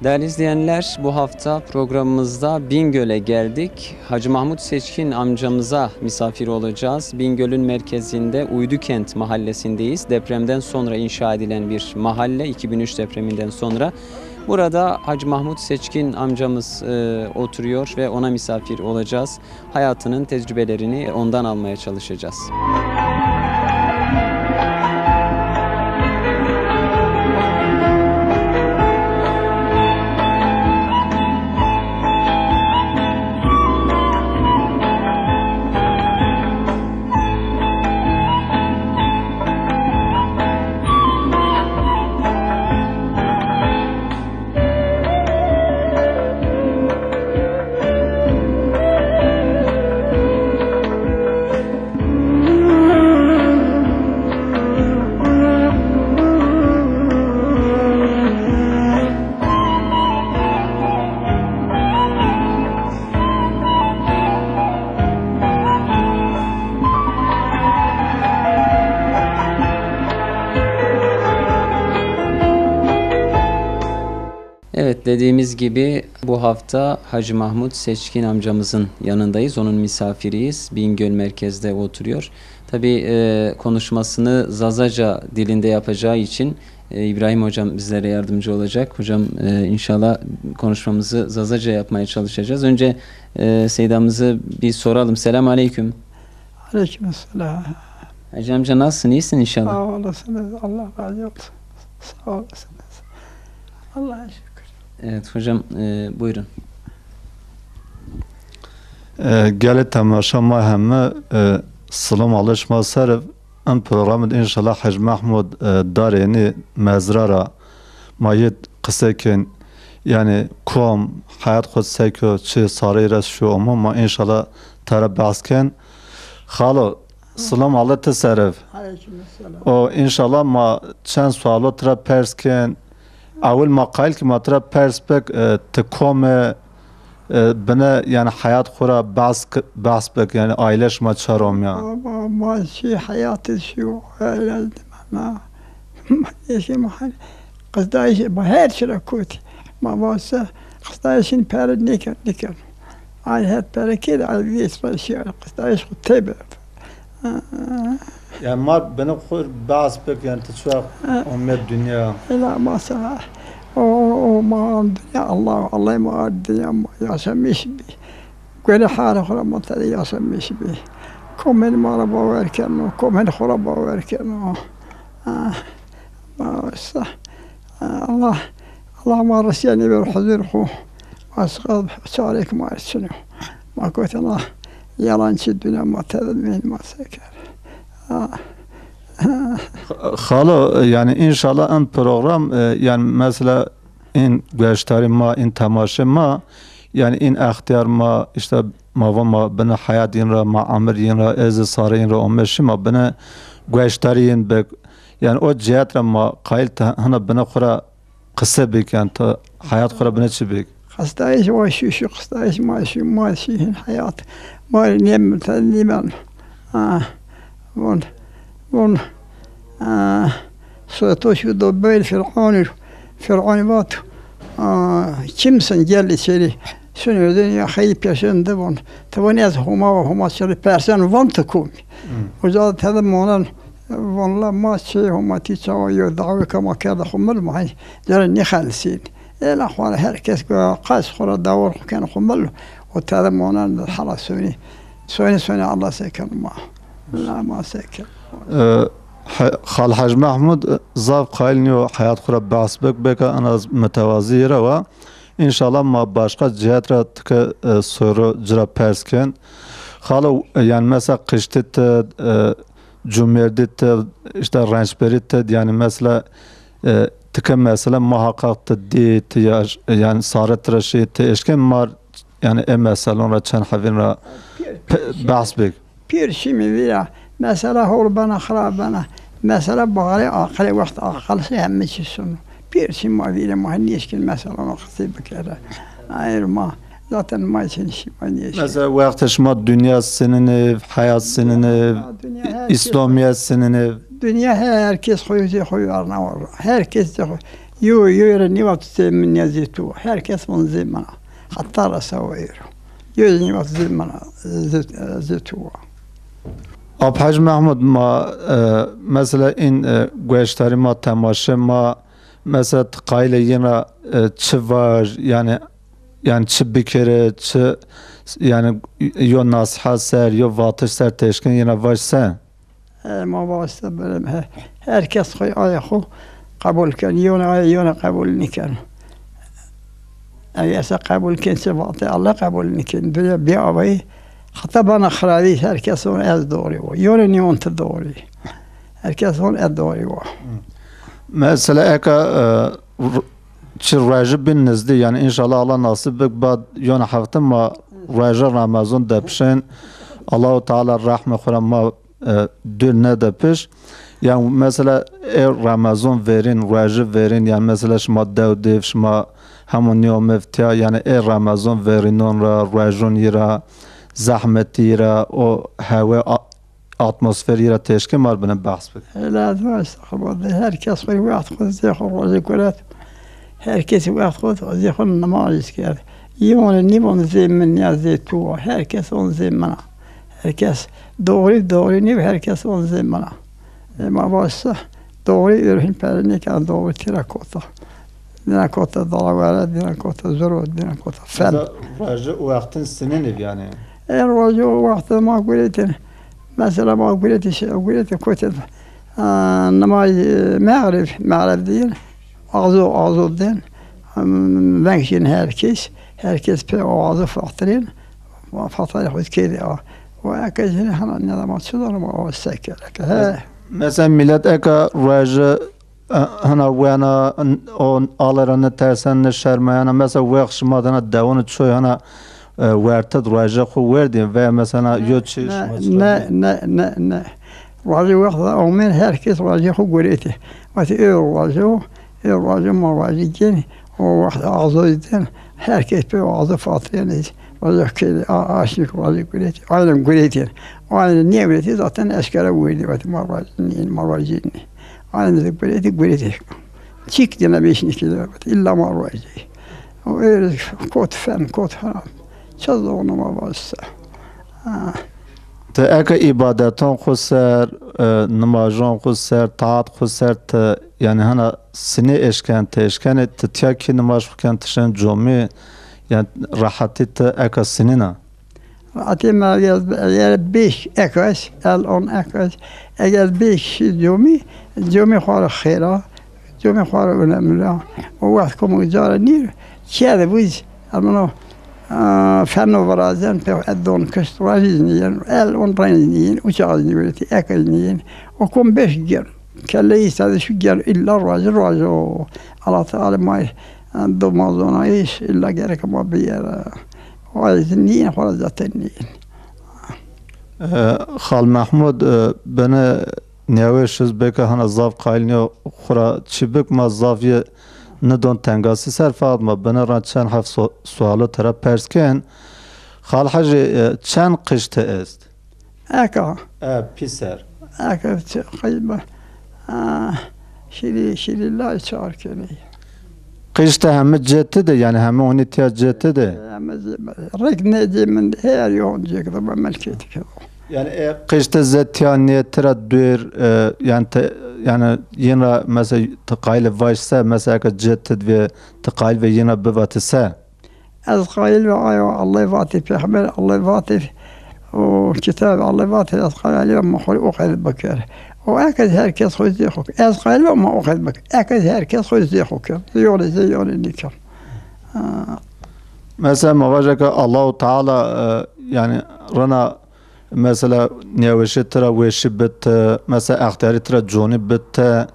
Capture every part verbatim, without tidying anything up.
Değerli izleyenler, bu hafta programımızda Bingöl'e geldik. Hacı Mahmut Seçkin amcamıza misafir olacağız. Bingöl'ün merkezinde Uydukent mahallesindeyiz. Depremden sonra inşa edilen bir mahalle, iki bin üç depreminden sonra. Burada Hacı Mahmut Seçkin amcamız, e, oturuyor ve ona misafir olacağız. Hayatının tecrübelerini ondan almaya çalışacağız. Evet, dediğimiz gibi bu hafta Hacı Mahmut Seçkin amcamızın yanındayız, onun misafiriyiz. Bingöl merkezde oturuyor. Tabii, e, konuşmasını Zazaca dilinde yapacağı için, e, İbrahim hocam bizlere yardımcı olacak. Hocam, e, inşallah konuşmamızı Zazaca yapmaya çalışacağız. Önce, e, Seydamızı bir soralım. Selam aleyküm. Aleyküm selam. Hacı amca, nasılsın? İyisin inşallah. Sağ olasınız. Allah razı olsun. Sağ olasınız. Allah'a şükür. Evet hocam, e, buyurun. E, gelê temaşa ma heme, e, silam alê şima ser ev. Em programê de înşallah Hec Mehmûd, e, darênî mezra ra ma yê qise kên, yanî kom, heyat xwe seko, çi sarê re şû û ma, ma înşallah te re behs kên. Xalo, silam alê te ser ev. Aleyküm selam. O, înşallah ma çend sualo te re pers kên. Ewil ma qayil kî ma te re pers bik, e, ti kom e, e, bine, yanî heyat xwe re behs k-, behs bik, yanî aîle şima çarom ya. Ma, ma, ma şî heyatê şî û aîle dime na. Eşê ma her, qızdayîşê ma her çi re kotî. Ma va se qızdayîşîn pere nêker, nêker. Ay het pere kê de ay vê sura şî qızdayîş xwe tê be. Yani ma bini xwe behs bik, yani ti çax omed dünya. Ela ma se o, o, o ma dünya Allah, Allah ma dünya ma yaşamış bi. Gönü hara xura ma tede yaşamış bi. Komen ma ra bawer keno, komen xura bawer keno. Ah, ma sa. Allah, Allah ma resiya nêber huzur xwe. Ma sixab çarek ma çino. Ma kotena yalançı dünya ma tedin ma seker. Ah. Xalo, yani inşallah em program, e, yani mesela in gueştarî ma, in temaşe ma, yani in extiyar ma, işte ma va ma bine heyat yin ra, ma emir yin ra, ez sarê yin ra, omeşi ma bine gueştarî yin bek. Yani o cihet ra ma qayil te hina bine xura qise bik, yani te heyat xura bine çi bik? Qestayîş wa şû şû, qestayîş ma şû, ma şî hin heyat. Ma rê nêm te nîmen. Ah, von, von, ah, soto şû do beyl Fir'aun, Fir'aun vat, ah, kimsin gel içeri. Şunu dünya xeyip yaşandı von. Te von ez Homa ve Homa çeri persen von te kum. Uca te de monan, von la ma çi Homa ti çawa yo dawe kama kerde xumul ma. Cara nêxelisîn. Êla xwe re her kes ku qas xwe re dawar xwe ken xwe mil û te de monan di hala sonî. Sonî sonî Allah sekin ma. La ma sekin. E, he-, Xal Hec Mehmûd, e, zaf qayil nîyo heyat xwe re behs bik, beka en az mitewazî re wa. Înşallah ma başqa cihet re tike, e, soru cira pers ken. Xalo, e, yani mesela qiştî te, e, cumêrdî te, işte rençberî te, yani mesela, e, tike mesela muhaqqaq te dî, te yaş, yani sare te re şî, te eşken mar, yani e meselon re çend hevîn re pe-, behs bik. Pir şî mi vîra, mesela hol bena, xirab bena, mesela barê aqilê, wext aqil se hemî çi sunu. Pir şî ma vîre ma nêşkin meselon qisê bikere. Ayr ma. Zaten ma için şî ma nêşkin. Mesela wextê şima dinya sininiv, heyat sininiv, ha, dinya her şey. İslamiyet sininiv. Dinya her kes xwe yê xwe yarna var. Her kes de xwe. Yo, yo, re nîva tu zê min ya zê tu. Her kes von zê min a. Heta resa we êro. Yo, nîva tu zê min a, zê, zê tu. Ap Hec Mehmud, ma, e, mesela în, e, gueştarî ma, temaşe ma, mesela ti qayîl e yena, e, çi vaj, yani, yani çi bikere, çi, yani, yo nasihat ser, yo vatiş ser têşkin yena vaj se? E, ma vaj se, böyle, he, her kes xwe aya xwe qebul ken. Yona aya yona qebul niken. Eger se qebul ken, se vate Allah qebul niken. Böyle bir avayı, hatta bana xirabî, her kes onu ez doğru o. Yona niyon te doğru. Her kes onu ez doğru o. Mesela eka, e, r-, çi rojî bin nizdî, yani inşallah Allah nasip bik bad yona hefte ma rojî Ramazan depişên. Allahu Teala rahme xwe ma, e, dûr nede piş. Yani mesela ê Ramazan verîn, rojî verîn, yani mesela şima dew dêv, şima hemû nîyo mevtiya, yani ê Ramazan verînon ra, rojon yî ra, zehmetî yî ra, o hewe a-, atmosfer yî ra têşkê mar bine behs bik. Lazim e, estağfurullah. Her kes xwe wext xwe zê xwe rojê kuret. Her kes wext xwe zê xwe nimaj kerd. Yone nîbon zê min ya zê tu. Her kes on zê min a. Her kes doğru, doğru nîb, her kes on zê min a. E, ma başsa doğru ürhün pere nêken, doğru tira kota. Dina kota dalavere, dina kota zoro, dina kota fel. Mesela, rojê û wextin sinîn ib yani. E, rojê û wextin ma guretin. Mesela ma guretin, şey, guretin kotin. Aa, namaz, e, mağrib, mağrib diyin. Azo, azo din. Em, veng şin her kes. Her kes pe o azo fatirin. Fatayê xwe kêrî a. O eke jin hana ne zaman çi dana ma o sekerek. He. Mesela millet eka rojê E, hina wena, n-, o alera ne tersen, ne şermeyana. Mesela wext şima dana dewon çoy hina, e, wertid rojê xwe werdin ve mesela yo çi ne, şima ne, çi ne, ne, ne. Rojê wext da omên her kes rojê xwe gurêtî. Wati ê rojê o, ê rojê ma rojê gên, o wext azoy din, her kes pe azo fatirên rojê kê, a, aşik rojê gurêtî. Aynen gurêtî. Aynen niye gurêtî? Zaten eşkere werdî, wati ma rojê nîn, ma rojê nîn. Aynı gureti, gureti. Çik dine beş nişte de. İlla ma rojî. O öyle kot fen, kot haram. Çaz da ona ma varsa. Ha. Te eke îbadeton xwe ser, e, nimajon xwe ser, taat xwe ser te, yani hana sinê eşken, te eşkenê te tiya kî nimaj xwe ken tişen comî, yani rehetî te eka sinîna. Atê me eger, eger beş ekas, el on ekas, eger beş kişi comî, comî xwe re xêra, comî xwe re önemli. O wext ku min cara nîr, çiye de bûz, emno, a, feno virazen, pe edon kişt, rajîz niyen, el on reniz niyen, uçağız niyen, ekaz niyen. O kom beş gel, kelleyi sade şu gel, illa rajı rajı o. Allah Teala may, domazona iş, illa gerek ma bir yere. Ay, niye xwe zaten niye. E, Xal Mehmud, e, beni newêş iz beke hana zaf qayil niyo xura çi bik ma zaf ye nidon tengasi ser faqat ma beni ran çend heft so-, sualo tera pers ken. Xal Hecî, e, çend qişte est? Eka. E, pîser. Eka, ç-, qeyma. A, şirî, şirî lay çar kenê. Qişte heme cete de, yani heme onî tiya cete de. Heme cê-, rek ne cê min her yon cek de ben melkê dike. Yani, e, qişte zetiya nê tira dûr, e, yani te, yani yena mesela te qayile vaş se, mesela ka cete ve te qayil ve yena bivate se. Ez qayil ve ayo Allah vate, peyxember Allah vate, o kitab Allah vate, ez qayil ve ma xwe o qed bikir. O ekez her kes xwe zê xwe. Ez qayil ve ma o qed bik. Ekez her kes xwe zê xwe kir. Yone zê yone nikir. Ha. Mesela ma vaje ke Allahu Teala, e, yani rena mesela nêweşî tira weşî bit, e, mesela extiyarî tira conî bit, e,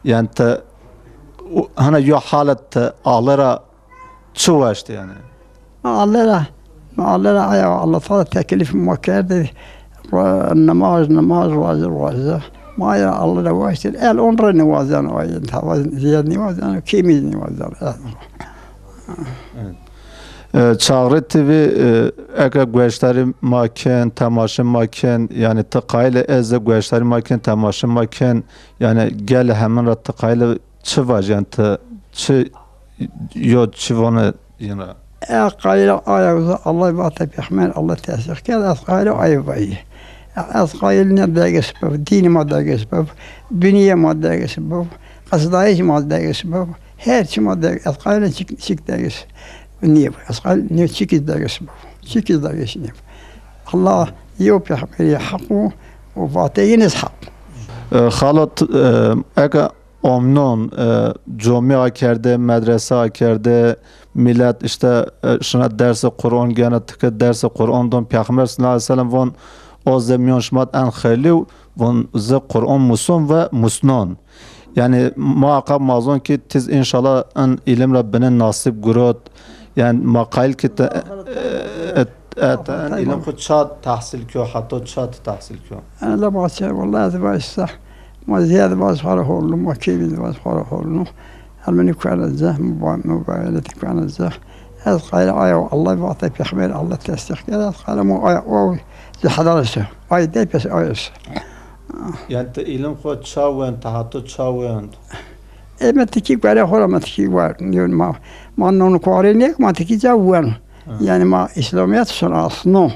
yani te, u-, hana yo halet te alera çi waştî yani? Ma Allah ra, ma Allah ra aya Allah Teala teklif ma kerde. Ro-, namaz, namaz, roze, roze. Ma ya Allah ra waştî. El on re nivazan o ayet. Havaz ziyad nivazan, kemiz nivazan. Evet. E, Çağrı T V, e, eke gueştarî ma ken, temaşe ma ken, yani te qayile ez de gueştarî ma ken, temaşe ma ken, yani gel hemin ra te qayile çi vaj, yani te Çi yo çi vane yine? Ez qayîl aya wisa Allah vate pêxmer Allah tesdîq kerd, ez qayîl aya vayî. Ez qayîl ne degis biv, dînê ma degis biv, dinyê ma degis biv, qesdayîş ma degis biv, her çi ma degis, ez qayîl çik, çik degis nîv. Ez qayîl ne çikî degis biv. Çikî degis nîv. Allah yew pêxmerî heq û, û vateyî niz heq. E, xalo, t-, e, eke Omnon, e, comî akerde, medrese akerde, millet işte, e, şuna dersi Qur'on gene tike dersi Qur'on don. Peyxamber sallallahu aleyhi ve sellem von, o ze miyon şima en xeyrlî, von ze Qur'on muson ve musnon. Yani muhakkak mazon ki tiz inşallah en ilim ra bine nasip gurot. Yani ma qayil ki te, e, e, e, te en ilim xu ça tahsil kyo, hato ça te tahsil kyo? Ana da bahçe, vallahi ez baş sah. Ma ziyad baş xara holnu, ma kevin baş xara holnu. Elmeni kuanaza, muba-, mubaveleti kuanaza. Ez qayil aya Allah vate peyxmer Allah tesdîq kere, ez qayil mo aya o zehadar se. Ay de pes ay se. Yani te ilim xu ça wend, te hato ça wend? E, me tikî guere xwe re me tikî guer. Yon ma, ma non kuarê nek, ma tikî ca wen. Ha. Yani ma İslamiyet şinasno. Ha.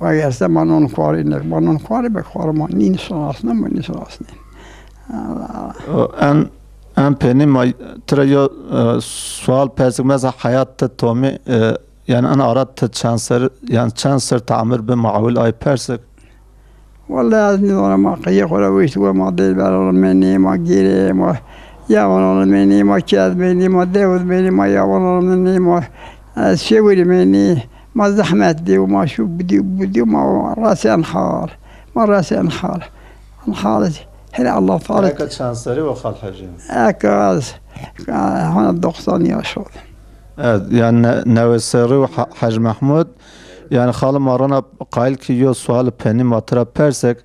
Ve gerse ma non kuarê nek, ma non kuarê be kuarê ma nîn şinasno, ma nîn şinasno. Allah Allah. O, en, en pênî ma tira yo, e, sual persik, mesela hayat te tomî, e, yani en ara te çend ser, yani çend ser tamir bi maul ay persik? Wele ez nizana ma qeyê xwe re wişt we, ma dêlbera re menî, ma gêrê, ma yawana re menî, ma kez menî, ma dewd menî, ma yawana re menî, ma, e, şewirî menî, ma zehmet dî û ma şû bidî û bidî û ma resên hal. Ma resên hal. An hal hele Allah Teala. Eka çend serî we xal Hecî? Eka ez, e, hana doksan yaş oldu. Evet, yani ne-, newê serî we Ha-, Hec Mehmud. Yani xalim arana qayil ki yo sual penî ma tira persek.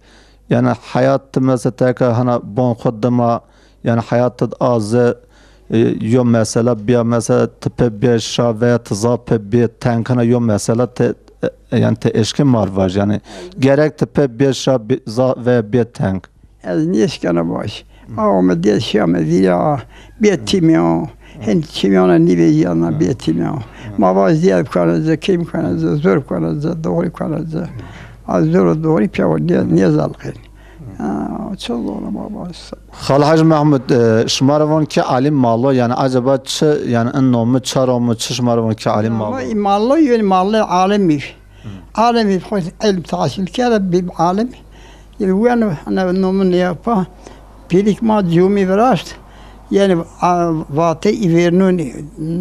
Yani hayat mesela teka hana bon xud dima, yani hayat az, e, yo mesela biya mesela tipe biya şa veya tiza pe biya tenkana yo mesela te, e, yani te eşke marvaj yani gerek tipe biya şa bi-, za veya biya tenk. Ez nêşkena baş. Awa me dê şiya me vîra, bê tîmya, hin tîmyana nîvê jiyana bê tîmya. Ma va ziyad bikana ze, kêm bikana ze, zor bikana ze, doğru bikana ze. A zor û doğru piya nê-, nêzalqên. Ha, çi zor ma baş. Xal Hacı Mehmud, e, şima re von ki alim malo, yani acaba çi, yani en nomi çar omu çi şima re von ki alim malo? Malo, malo, yön malo alimi. Alimî xwe ilm tahsil kere, bî alim. Yê wen ne nomin yapa. Pîrik ma cûmî viraşt. Yani, a, vate îvêrnûnî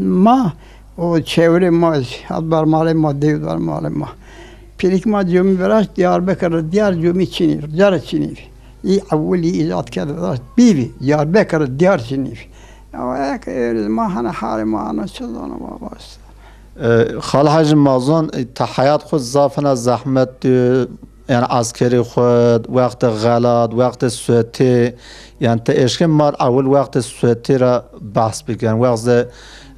ma û çewrê ma, hat bar malê ma, dew dar malê ma. Pîrik ma cûmî viraşt, Diyarbekir, diyar cûmî çinî, cara çinî. Î ewilî îcat kerd viraşt. Bîvî, Diyarbekir, diyar çinî. Ya, ek, e, ma hene harê ma ana çi zana ma baş. E, Xal Hacî Mazon, e, te heyat xwe zaf hina zehmet, e, yani askerî xwe, wextê xelat, wextê suetê, yani te eşkê mar ewil wextê suetê re behs bikin. Wextê,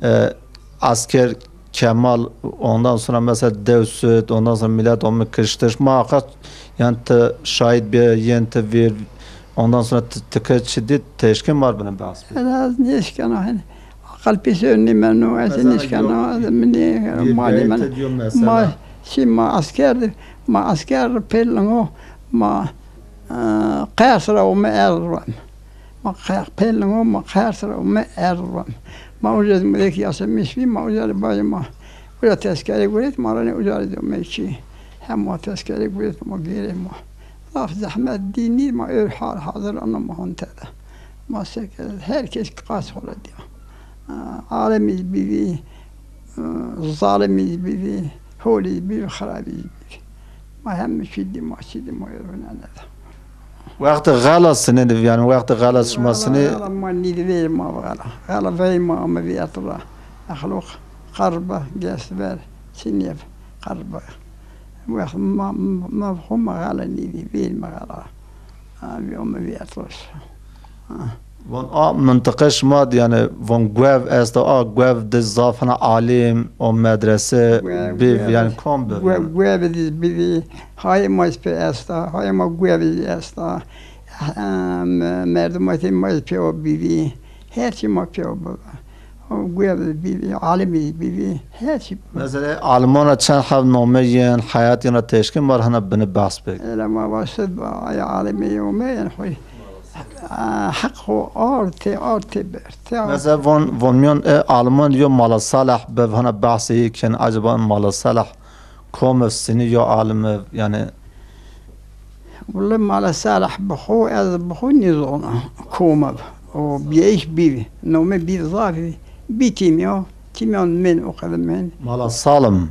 e, asker Kemal, ondan sonra mesela dew suet, ondan sonra millet onu kıştış. Muhakkak yani te şahit bir, yên te vir, ondan sonra te, te ke çi dit, te eşkê mar bine behs bikin. Biraz ne eşkena hani. Aqil pêşe nîmeno, ez nîşkena, ez min ê malê min. Ma, şî ma asker, ma asker pêlingo, ma, e, qers ra û me er rem. Ma qe-, pêlingo, ma qers ra û me er rem. Ma uca mudek yasa mişvi, ma uca bajê ma. Uca tezkere guret, ma rane uca do mekî. Hem ma tezkere guret, ma gêrê ma. Zaf zehmet dînî, ma ör hal hazir ana ma hon te de. Ma sekere, her kes qas xwe re diya. Alimî bivî, zalimî bivî, holî bivî, xirabî bivî. Ma hem çî dî, ma çî dî, ma êro nene de. Wextê xela sinê div, yani wextê xela şima sinê. Xela ma nî divê ma xela. Xela vey ma me vî etira. Exloq qerbe, gesber, çinyev qerbe. Wext ma, ma xwe ma xela nî divê ma xela. Abi o me vî etira. Von a mintiqe şima di, yani von guev esta, a guev di zaf hina alim, o medrese, biv, yani kom biv, yani. Guev di bivî, hayê ma pê esta, hayê ma guev di esta. Em, merduma te ma pê o bivî. Her çi ma pê o biva. Guya bî, alimî bî, her çi. Mesela Almana çend heb name yên heyatî re teşkil mar hene bini behs bik. Ela ma başe ay alimî ome yên xwe. Heq xwe arte, arte berte. Mesela von, von miyon e Alman yo Mala Saleh be hene behsê yê kin, acaba Mala Saleh kom ev sinî yo alim ev, yani. Wele Mala Saleh bi xwe ez bi xwe nîzona kom ev. O biyayîş bî, nome bî zafî, bî tîmya, tîmya min o qede min. Mala Salim.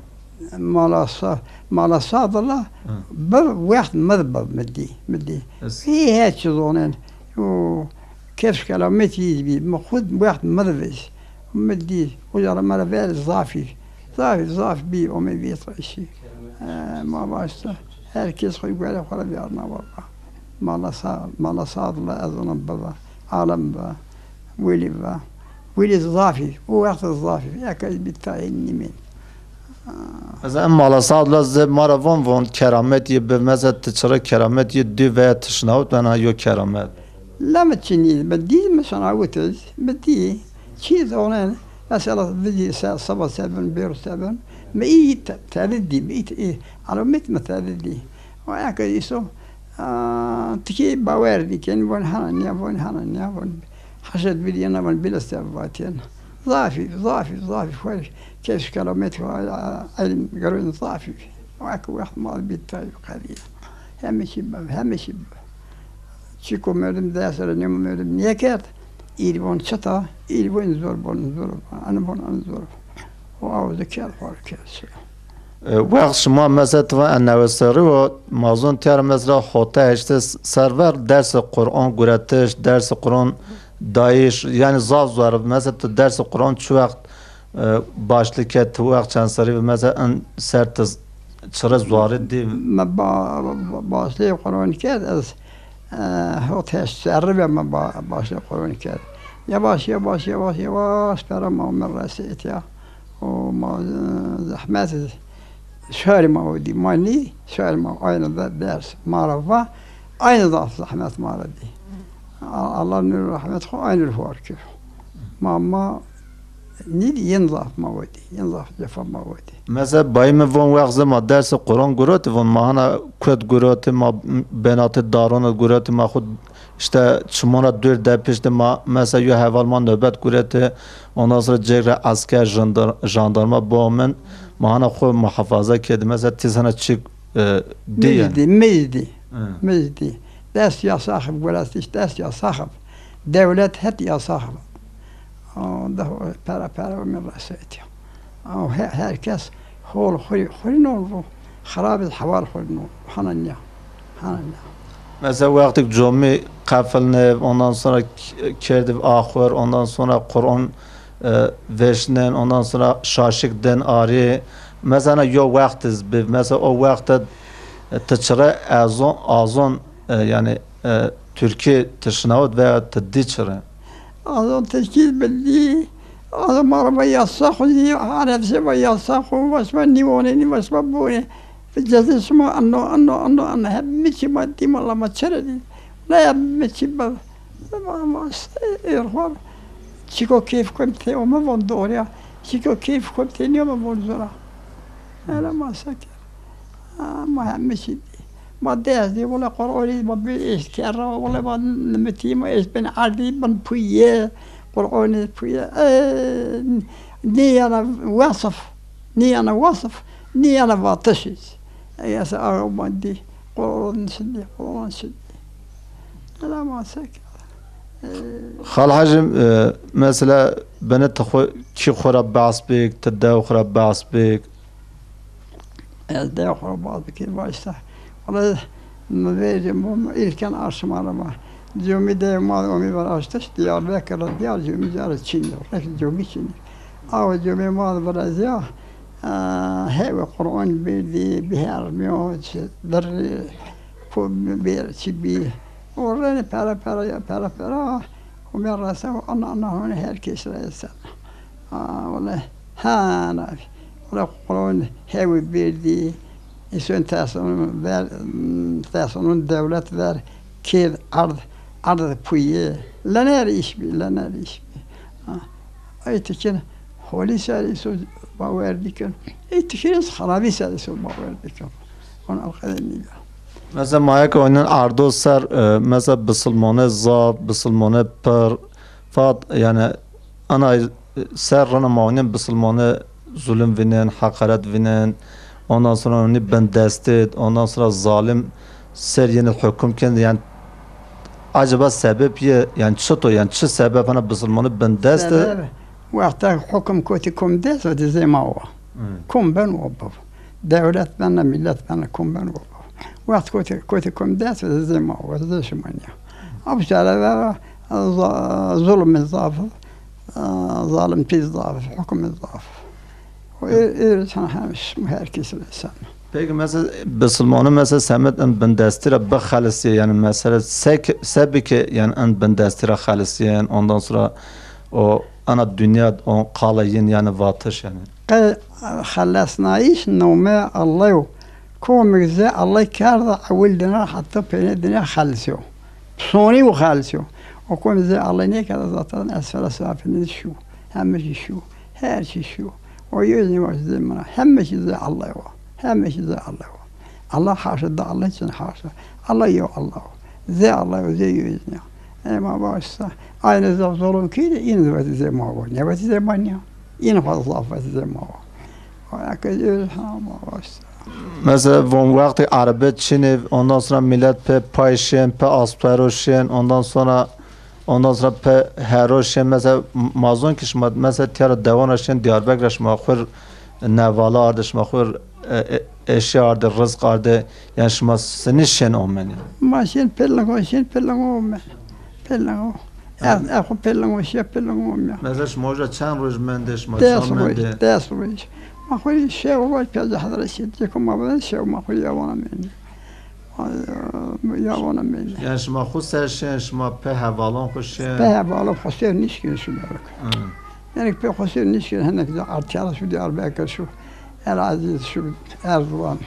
Mala Sa-, Mala Sadila, bi wext min bi min dî, min dî. Hî her çi zonin. O kevş kelametî bî, min xwe wext min vêj. Min dî, o jara me re ver zafî. Zafî, zaf bî, ome vê taşî. E, ma başta. Her kes xwe guere xwe re diyarna valla. Mala sa-, mala Sadila ez ona biva. Alem va. Weli va. Weli zafî. O wext zafî. Eka ez bî tayê nimên. Mesela em Mala Sadila zê ma re von von keramet yê bi, mesela ti çira keramet yê dî veya ti şinawit vena yo keramet. La mi çinî, mi dî, mi şinawit, mi dî. Çi zonen, mesela vizî se-, seba sebin, bêro sebin. Mi î te-, tedi dî, mi î te-, î. Alo, mit mi tedi dî. O eke îso, a, tikê bawer dikin, von hana niya, von hana niya, von. Haşet bir yana, von bile sebatiyana. Zafî, zafî, zafî, xweş. Kes kelamet, a, a, elim, gerun zafî. O eke wext mal bit tayyib qediye. Hemî çi be, hemî çi be. Çiko merdim dest re nêmo merdim nêkerd, îl von çita, îl von zor bon, zor bon, an von an zor. O aw de kerd xwar kerd. E, wext şima mesela tu va en newe serî û mazon tiyar mesela hota heşte server dersi Qur'an guretiş, dersi Qur'an dayîş, yani zaf zor. Mesela tu dersi Qur'an çi wext, e, başlî ket, tu wext çend serî ve mesela en ser tu çire zuarî dî? Me ba-, ba-, başlî Qur'an kerd ez, e, hot heşt serî ve me ba-, başlî Qur'an kerd. Yavaş, yavaş, yavaş, yavaş pera ma me resêtiya. O ma, e, zehmet şarî ma o dî. Ma nî şarî ma aynı de ders ma re va. Aynı zaf zehmet ma re dî. A-, Allah nur rahmet xo aynı ruh var ki. Ma, ma nî dî yên zaf ma o dî. Yên zaf cefa ma o dî. Mesela bayî min von wext zê ma dersê Quran gurotî, von ma hana kut gurotî, ma benatê daron gurotî, ma xwe işte çimona dûr de piştî ma, mesela yo heval ma nöbet gurete, ondan sonra cêk re esker, jandar-, jandarma bo min, ma hana xwe muhafaza kedi. Mesela tîz hana çi, e, diye. Mecdi, mecdi, Hı. mecdi. Dest yasax, guretiş dest yasax. Dewlet het yasax. O da pera pera min resetiya. Ew he-, her kes hol xwî, xwî nûn bû. Xirab ê hewal xwî nûn. Hana niya. Hana niya. Mesela wextek comî qefilne, ondan sonra k-, kerdî axur, ondan sonra Quran, e, veşnen, ondan sonra şaşik den arê. Mesela yo wext iz bi, mesela o wexte, e, ti çire azon, azon, e, yani, e, Türkî ti şinawit veya ti dî çire? Azon Tirkî bildî, azon maraba yasa xwezî, arefse ba yasa xwe, başba nîwonê, nî başba bonê. Cezê şima anno, anno, anno, anno. Hemî çî ma dî, mala ma çere dî. La hemî çî ba. Ma, ma, êrxwar. Çiko keyf xwe tê ome von doğruya. Çiko keyf xwe tê nîyome von zora. Hele ma seke. Ha, ma hemî çî dî. Ma dest dî, wele Qur'anî ma bi êşt kerra, wele ma nimitî ma êşt bin erdî, bin puye, Qur'anî puye. E, nî yana wasif, nî yana wasif, nî yana vatiş. Ey, ez axa ma dî, Qur'an çi dî, Qur'an çi dî. Ela ma seke. E, Xal Hecî, e, mesela bine tu xwe, kî xwe re behs bik, tu dew xwe re behs bik? Ez de xwe baz dikir başta. Wala mi vê cem bu ilken aşma re ma. Cumî de ma omi var açtış, Diyarbekir, Diyar cumî cara Çin, rek cumî Çin. Aw cumî ma biraz ya, e, heve Qur'an bêdî, biher miyo, çi, bir, ku, bir, çi bi. O rene pera, pera, ya, pera, pera. O me rasa, o ana, ana, hone her kes rasa. Ha, wala, ha, na, wala Qur'an hewi bêdî, îson tersonun ver, tersonun dewlet ver, kêd ard, ard puye, lener iş bi, lener iş bi. Ha. Ey tikin holî ser îso bawer dikin. Ey tikin xerabî ser îso bawer dikin. Ona qedemî de. Mesela mayek oynan ardo ser, e, mesela bisilmane zaf, bisilmane pir, fat, yani ana ser rana ma oynan bisilmane zulüm vinen, hakaret vinen, ondan sonra onu bindestet, ondan sonra zalim ser yeni hüküm kendi, yani acaba sebep ye, yani çito, yani çi sebep ana bisilmane bindeste? Sebep, wexta hüküm koti kom dest ve dizê ma wa. Hmm. Kom ben wa bav. Devlet ben, millet ben, kom ben wa bav. Wext koti, koti kom dest ve dizê ma wa, dizê şima niya. Ev şere ve za-, zulmê zaf, zalimtî zaf, hükümê zaf. O, e, e, sana hem, herkes insan. Peki mesela bisilmane mesela semet en bindestî re bixelisiye, yani mesela sek-, sebike yani en bindestî re xelisiyen, ondan sonra o ana dünya o qala yin yani vatiş yani. Qe xelesnayîş nome Allah yo. Komik ze Allah kerda ewil dina hatta peyne dina xelisiyo. Pisonî û xelisiyo. O komik ze Allah ne kadar zaten esfel safilin şu. Heme şey şu. Her şey şu. O yüzden var size bana. Heme şey ze Allah wa. Heme şey ze Allah wa. Allah haşa da Allah için haşa. Allah yo Allah wa. Ze Allah wa, ze yüzden. Ema başsa. Aynı zaf zulüm ki de in zafati ze ma wa. Ne vati ze ma niya. In fazla zafati ze ma wa. O yakı öz ha ma başsa. Mesela von wextê erebet çinê, ondan sonra millet pe payşên, pe aspero şên, ondan sonra, ondan sonra pe hero şên. Mesela m-, mazon ki şima, mesela tiyara dewana şên Diyarbekir şima xur nevala arde, şima xur, e, e, eşya arde, rızk arde, yani şima sinî şên omen ya. Ma şên pelingo, şên pelingo omen. Pelingo. Ha. Ez, ez xwe pelingo, şê pelingo omen ya. Mesela şima hoca çend roj mende, şima çend mende? Des roj, des roj. Ma xwe şev roj pênc hezar şên, ceko ma bide şev ma xwe ya wana mende. Ya wana meyne. Yani şima xwe ser şên, şima pe hevalon xwe şên? Pe hevalon xwe ser nişkin şu berek. Hmm. Yani pe xwe ser nişkin, hinek de Artiyala şu Diyarbekir şu, El Aziz şu Erzurum.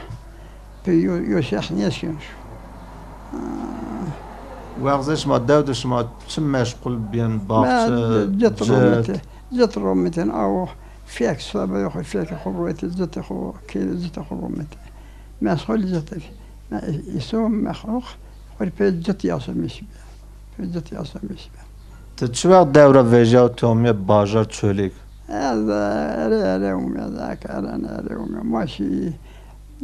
Pe yo, yo şex nişkin şu. Wexze şima dew de şima çi meşgul biyen, baxçe, cit, cit, romete, cit rometen, awo, fek sabe xwe, fek xwe romete, cit xwe, kêle cit xwe romete. Meşgul cit. Me îso mexluq xwe pê cit yasamış be. Pê cit yasamış be. Tu çi wext dewra vêja û tomiye bajar Çolîg? Ez erê erê û me zak eren erê û me. Ma şî,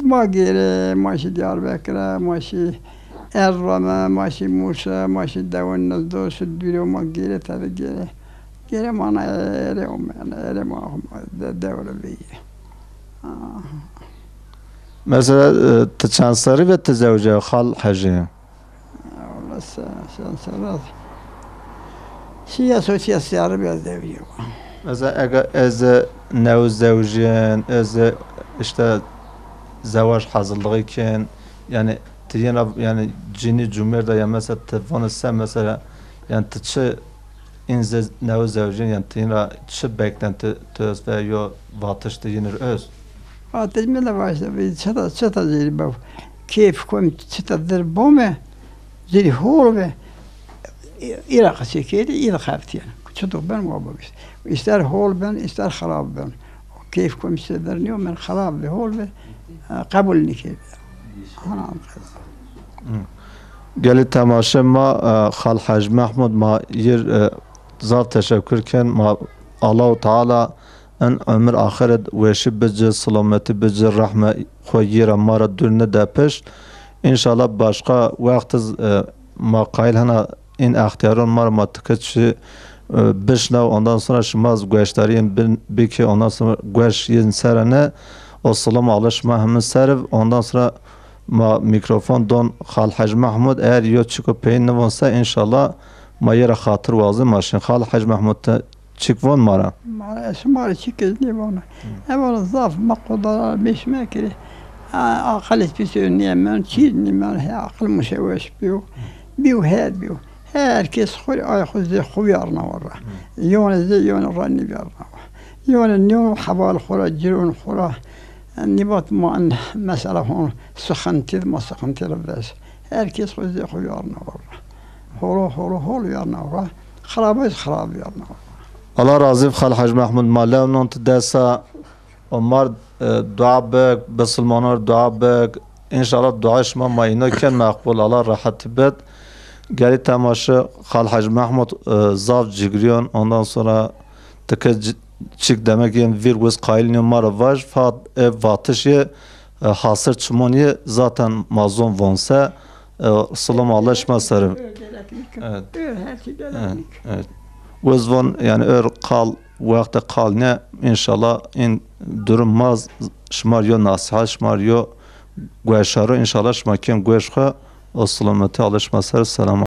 ma gêrê, ma şî Diyarbekire, ma şî Erzurumê, ma şî Mûşe, ma şî dewin nizdo şi dûrê ma gêrê tevê gêrê. Gêrê mana erê û me, erê ma de-, dewre vêyê. Ah. Mesela, e, tu çend serî ve tu zewce, Xal Hecî? Wala se-, sen serrat. Şiya sotiya siyarı biraz devriyor. Mesela ega ez new zewjin, ez işte zewac hazırlığı kin, yani tu yena yani cini cumer de ya mesela tu vanı sen mesela yani tu çi in ze-, new zewjin, yani tu yena çi beklenti tu öz ve yo vatış tu yinir öz? Vatış mi de başta bir çeta, çeta zeri bav. Keyf kom çeta dir bome, zeri hol ve. Îra qisê kêrî, îra xeftiyen. Çituk ben wa bibîst. Îster hol ben, îster xirab ben. Keyf kom çeta dir niyo, men xirab ve, hol ve. Qebul nikê. Ana. Gelî temaşe ma, e, Xal Hec Mehmud ma yir, e, zaf teşekkür ken ma Allahu Teala en ömür ahiret weşi bici, selametî bici, rehme xwe yira ma ra dûr nide piş. İnşallah başka wext, e, ma qayil hena in extiyaron ma ra ma tike çi, e, bişna, ondan sonra şima gueşdariyên bin, biki, ondan sonra gueş yin serene, o selam alışma hemin seriv, ondan sonra Ma mikrofon don Xal Hec Mehmud, eğer yo çiko peyin nivonse, inşallah ma yê re xatir wazin ma şin. Xal Hec Mehmud, te çik von ma ra? Ma ra, ez ma ra çik ez nivona. Hı. Ev ara zaf ma qodara beş me kiri. A, aqil ez pis niye men, çîz niye men, he aqil muşeweş biyo. Biyo, he biyo. Her kes xwe ay xwe zê xwe yarna wara. Hı. Yone zê yone ra niviyarna wara. Yone nîyo heval xwe ra, ciron xwe ra. Nibat ma en mesela hon sıkıntı, ma sıkıntı ra vez. Her kes xwe zê xwe yarna wara. Holo, holo, hol yarna wara. Xirabet xirab yarna wara. Allah razî Xal Hec Mehmûd, ma lew non tu desa. Omar, e, dua bik, bisilmanar dua bik. Înşallah dua şima ma îno ken meqbûl. Allah rehetî bit. Gelî temaşe Xal Hec Mehmûd, e, zaf cigriyon. Ondan sonra tike c-, çik demek yên vîr wis qayil niyo ma re vaj. Fat e vatiş ye, e, hasir çimon ye. Zaten mazon vonse. E, Silam Allah şima serim. Evet. Evet. Wez von yani ör qal, wexte qal ne, înşallah in durum maz, şima yo nasihat, şima yo gueşaro, înşallah şima ken gueş xwe, o silameti Allah şima ser, selam.